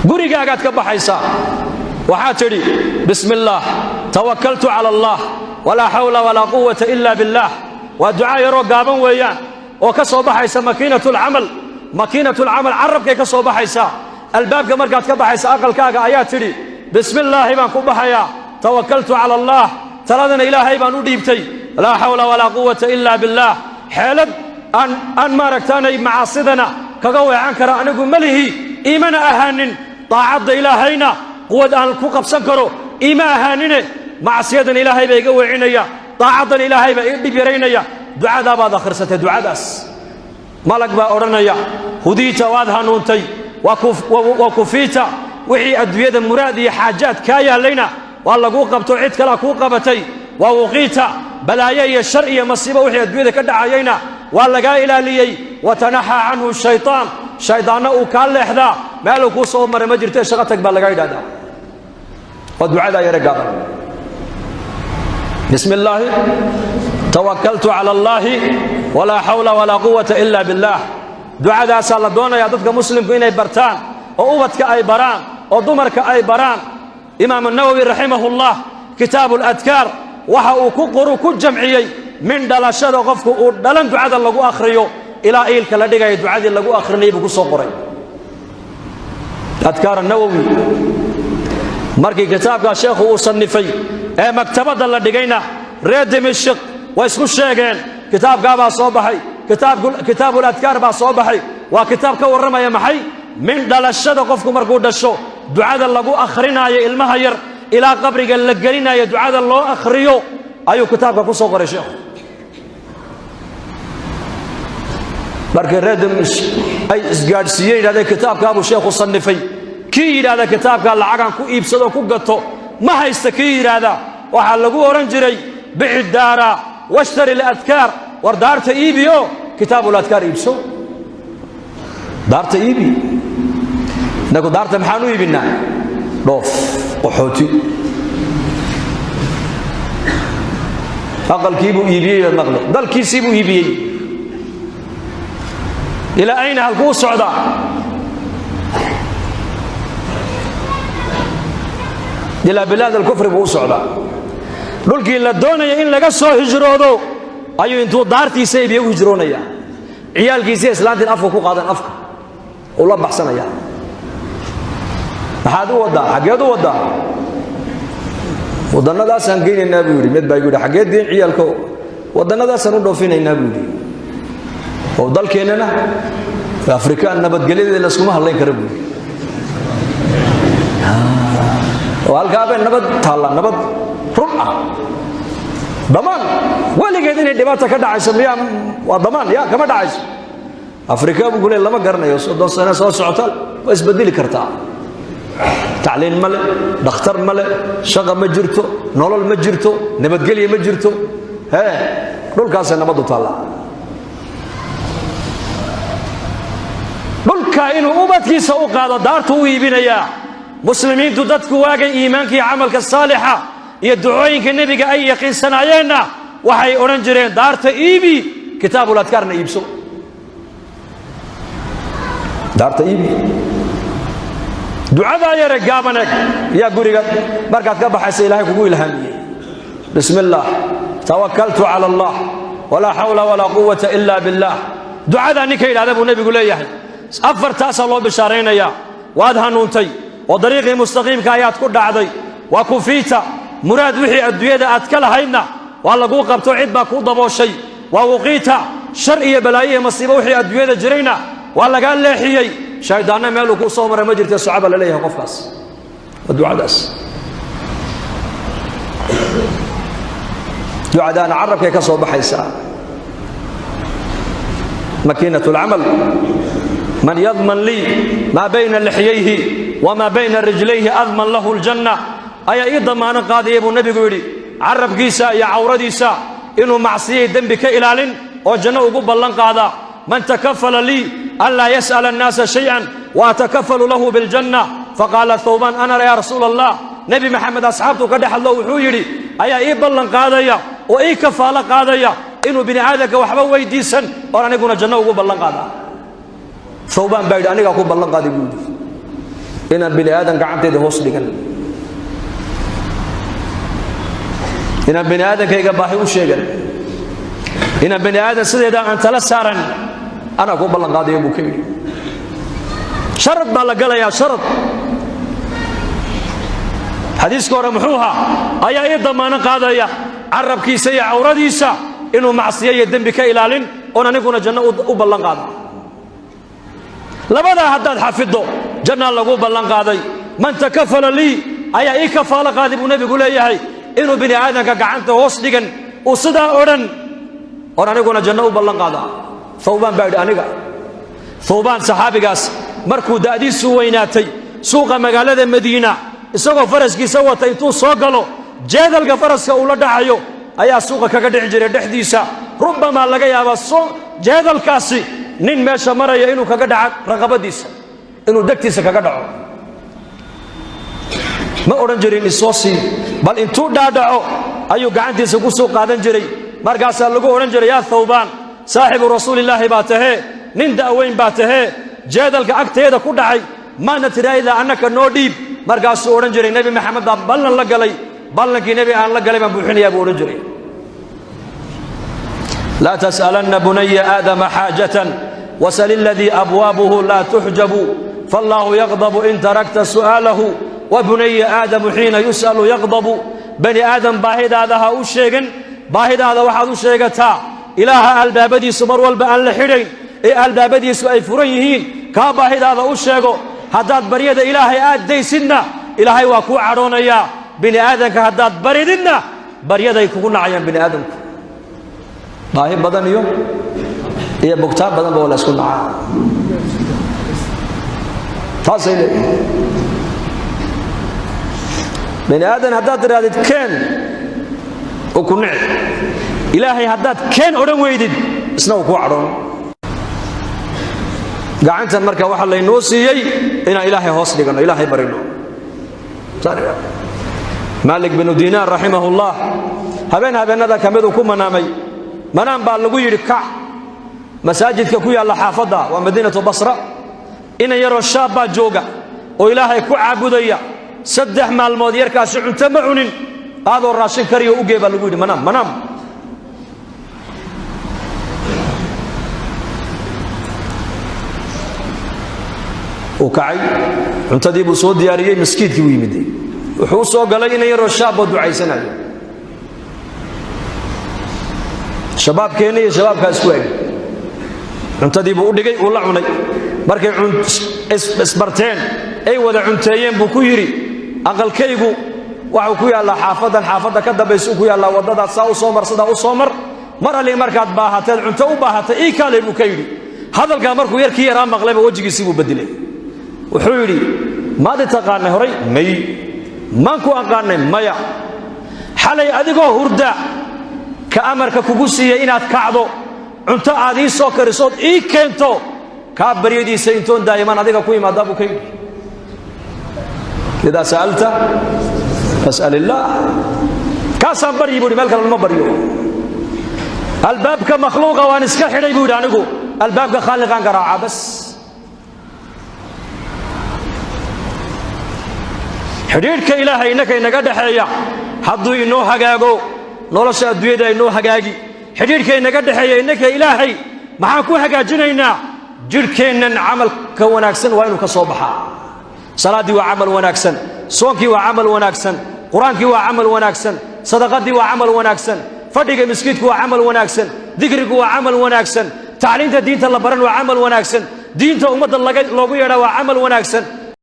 Gurigaagaad ka baxaysaa, waxaad tidhi: "Bismi illaah, tawakaltu cala Allah, walaa xawla walaa quwata ila billaah." Waa ducaa yaroo gaaban weeyaan oo ka soo baxaysa makiinatulcamal. Makiinatulcamal carabkay ka soo baxaysaa. Albaabka markaad ka baxaysa aqalkaaga ayaa tidhi: "Bismi illaahi baan ku baxayaa, tawakaltu cala Allah, taladana Ilaahay baan u dhiibtay, laa xawla walaa quwata ila billaah. Xeelad aan maaragtaanay macaasidana kaga weecan kara anigu ma lihi, iimana ahaanin. Daacadda Ilaahayna quwad aan ku qabsan karo iima ahaanine. Macsiyadan Ilaahay baa iga weecinaya, daacaddan Ilaahay baa ii dhib yaraynaya." Ducadaa baad akhrisatay. Ducadaas malag baa odhanaya: "Hudiita, waad hanuuntay, wa kufiita, wixii adduunyada muraad iyo xaajaad kaa yaallayna waa laguu qabto, cid kalaa kuu qabatay. Waa wuqiita, balaayo iyo shar iyo masiibo wixii adduunyada ka dhacayayna waa lagaa ilaaliyey. Watanaxaa canhu shaytaan, shaydaanna uu kaa leexdaa, meeluu kuu soo maray ma jirto, shaqo tag," baa lagaa yidhahdaa. Waa ducadaa yare gaaban: "Bismi illaahi, tawakaltu cala allaahi, walaa xawla walaa quwata ila billaah." Ducadaasaa la doonayaa dadka muslimku inay bartaan oo ubadka ay baraan oo dumarka ay baraan. Imaamu Nawowi raximahullah Kitaabu Aladkaar waxa uu ku qoru ku jamciyey min dhalashada qofku uu dhalan ducada lagu akhriyo ilaa iilka la dhigaya ducadii lagu akhrinayay buu ku soo qoray Adkaar Anawowi. Markii kitaabkaa sheekhu uu sannifay ee maktabadda la dhigayna, reer Dimashik way isku sheegeen: kitaabkaabaa soo baxay, Kitaabuladkaar baa soo baxay. Waa kitaab ka warramaya maxay? Min dhalashada qofku markuu dhasho ducada lagu akhrinaayo ilmaha yar ilaa qabriga la gelinayo ducada loo akhriyo ayuu kitaabka ku soo qoray sheekhu. Markii reer Dimashik ay isgaadhsiiyeen, yidhahdeen kitaabkaabuu sheekhu sannifay, kii yidhahda kitaabkaa lacagaan ku iibsadoo ku gato ma haysta, kii yidhaahda, waxaa lagu odhan jiray: "Bici daara washtari aladkaar." War daarta iibi oo Kitaabuladkaar iibso. Daarta iibi. Innagu daarta maxaan u iibinnaa? Dhoof, qaxooti. Aqalkiibuu iibiyey baad maqle, dalkiisii buu iibiyey. Ilaa ayna? Halkuu socdaa? Ilaa bilaad alkufri buu u socdaa. Dhulkii la doonaya in laga soo hijroodo ayuu intuu daartiisa iibiye u hijroonaya. Ciyaalkiisiiya islaantiin afka ku qaadan, afka uu la baxsanaya. Maxaad u waddaa? Xaggeed u waddaa? Waddannadaasaan geynaynaa buu yidhi. Mid baa igu yidhi: "Xaggeed geen ciyaalko?" "Waddannadaasaan u dhoofinaynaa," buu yidhi, "oo dalkeennana Afrikaan nabadgelyadeeda layskuma hadlayn kara," buu yidhi. Oo halkaabay nabad taallaa, nabad run ah, damaan weligeed inay dhibaata ka dhacayso miyaa? Waa damaan ya kama dhacayso Afrika buu ku leey. Lama garanayo, 30 sano soo socota waa isbedeli kartaa. Tacliin ma le, dhakhtar ma le, shaqa ma jirto, nolol ma jirto, nabadgelya ma jirto. Hee, dhulkaasay nabaddu taallaa. Dhulka inuu ubadkiisa u qaado daartu u iibinayaa. Muslimiintu dadku waagay iimaanka iyo camalka saalixa iyo ducooyinka nebiga ay yaqiinsanaayeenna waxay odhan jireen: daarta iibi, Kitaabuladkaarna iibso. Daarta iibi, ducadaa yare gaaban eg yaa guriga markaad ka baxaysa Ilaahay kugu ilhaamiyey: "Bismi illaah, tawakaltu cala Allah, walaa xawla walaa quwata ila billaah." Ducadaa ninka yidhahda buu nebigu leeyahay, afartaasaa loo bishaaraynayaa: waad hanuuntay oo dariiqii mustaqiimka ayaad ku dhacday, waa kufiita, muraad wixii adduunyada aad ka lahaydna waa laguu qabto, cid baa kuu dabooshay, waa wuqiita, shar iyo balaayo iyo masiibo wixii adduunyada jirayna waa lagaa leexiyey, shaydaanna meeluu kuu soo maray ma jirta, soco baa la leeyahay qofkaas. Waa ducadaas. Ducadaana carabkay ka soo baxaysaa, makiinat alcamal. Man yadman lii maa bayna lixyayhi wamaa bayna rijlayhi adman lahu ljanna, ayaa ii damaano qaadaya buu nebigu yidhi carabkiisa iyo cawradiisa inuu macsiyay dembi ka ilaalin oo janno ugu ballan qaadaa. Man takafala lii an laa yas'ala annaasa shay-an wa atakafalu lahu biljanna. Faqaala Thawbaan: "Ana yaa Rasuula Allah." Nebi Maxamed asxaabtuu ka dhex hadlo, wuxuu yidhi: "Ayaa ii ballan qaadaya oo ii kafaalo qaadaya inuu bini aadamka waxba weydiisan oon aniguna janno ugu ballan qaadaa?" Thawbaan baa yidhi: "Anigaa ku ballan qaaday," buu yidhi. Inaan bini aadan gacantayda hoos dhigan, inaan bini aadankayga baahi u sheegan, inaan bini aadan sideeda aan tala saaran, anaa kuu ballan qaadaya, buu ka yidhi. Sharad baa la galayaa, sharad. Xadiiska hore muxuu ahaa? Ayaa ii damaano qaadaya carabkiisa iyo cawradiisa inuu macsiyo iyo dembi ka ilaalin, oon aniguna janno u ballan qaada? Labadaa haddaad xafiddo, jannaa lagu ballan qaaday. Man takafala lii, ayaa ii kafaalo qaaday, buu nebigu leeyahay, inuu bini aadanka gacanta hoos dhigan, uu sidaa odhan, oon aniguna janno u ballan qaadaa. Thawbaan baa yidhi aniga. Thawbaan saxaabigaas markuu da'diisu weynaatay, suuqa magaalada Madiina isagoo faraskiisa wata intuu soo galo, jeedalka faraska uu la dhacayo ayaa suuqa kaga dhici jiray dhexdiisa. Rubbamaa laga yaabaa jeedalkaasi nin meesha maraya inuu kaga dhaca raqabadiisa, inuu degtiisa kaga dhaco. Ma odhan jirin isoo sii, bal intuu dhaadhaco ayuu gacantiisa ku soo qaadan jiray. Markaasaa lagu odhan jiray: "Yaa Thawbaan, saaxibu rasuulillaahi baa tahee, nin da'weyn baa tahee, jeedalka agteeda ku dhacay maana tidhaahdaa annaka noo dhiib?" Markaasuu odhan jiray: "Nebi Maxamed baa ballan la galay, ballankii nebi aan la galay baan buuxinayaa," buu odhan jiray. Laa tas'alanna bunaya aadama xaajatan wasal aladii abwaabuhu laa tuxjabu, faallaahu yaqdabu in tarakta su'aalahu, wa bunaya aadamu xiina yus'alu yaqdabu. Bani aadam baahidaada ha u sheegan. Baahidaada waxaad u sheegataa Ilaaha albaabadiisu mar walba aan la xidhayn ee albaabadiisu ay furan yihiin. Kaa baahidaada u sheego. Haddaad baryada Ilaahay aad daysidna, Ilaahay waa kuu cadhoonayaa. Bini aadanka haddaad barididna, baryaday kugu nacayaan bini aadamku. Baahi badan iyo bogtaan badanba waa la isku nacaa, taasay leeyihin. Bini aadan haddaad tidhahdid keen, uu ku nici. Ilaahay haddaad keen odhan weydid, isna uu kuu cadhoon. Gacantan marka waxaa laynoo siiyey inaan Ilaahay hoos dhiganno, Ilaahay barino. Maalik binu Diinaar raximahullah habeen habeenada ka miduu ku manaamay. Manaan baa lagu yidhi: "Kac, masaajidka ku yaalla xaafadda," waa madiinatu Basra, "inan yaroo shaab baa jooga oo Ilaahay ku caabudaya. 3 maalmood yarkaasi cunto ma cunin. Aadoo raashin kariyo u gee," baa lagu yidhi. Manaam, manaam. Uu kacay, cuntadii buu soo diyaariyey, maskiidkii buu yimid. Wuxuu u soo galay inan yaroo shaab oo ducaysanayo. Shabaabkeenna iyo shabaabkaa isku eg. Cuntadii buu u dhigay, uu la cunay. Markay isbarteen ay wada cunteeyeen buu ku yidhi: "Aqalkaygu waxuu ku yaallaa xaafaddan, xaafadda ka dambaysuu ku yaallaa, waddadaad saa u soo mar, sidaa u soo mar. Mar alli markaad baahateed cunto u baahatay, ii kaalay," buu ka yidhi. Hadalkaa markuu yarkii yaraa maqlayba, wejigiisii buu bedilay. Wuxuu yidhi: "Maad i taqaanay horay?" "May." "Maan ku aqaanay?" "Maya." "Xalay adigoo hurda ka amarka kugu siiyey inaad kacdo, cunto aad ii soo karisood ii keento, kaa baryadiisa intoon daa'iman adiga ku imaadaa?" buu ka yidhi. Idaa sa'alta fas'al illaah. Kaasaan baryi, buu yidhi, meel kale lama baryo. Albaabka makhluuqa waan iska xidhay, buu yidhi, anigu albaabka khaaliqaan garaaca bas. Xidhiidhka Ilaahay innaka inaga dhexeeya hadduu inoo hagaago, nolosha adduunyada inoo hagaagi. Xidhiidhka inaga dhexeeya innaka Ilaahay maxaan ku hagaajinaynaa? Jidhkeennan camalka wanaagsan waa inuu ka soo baxaa. Salaaddii waa camal wanaagsan, soonkii waa camal wanaagsan, qur-aankii waa camal wanaagsan, sadaqadii waa camal wanaagsan, fadhiga miskiidku waa camal wanaagsan, dikrigu waa camal wanaagsan, tacliinta diinta la baran waa camal wanaagsan, diinta ummadda loogu yeedhaa waa camal wanaagsan.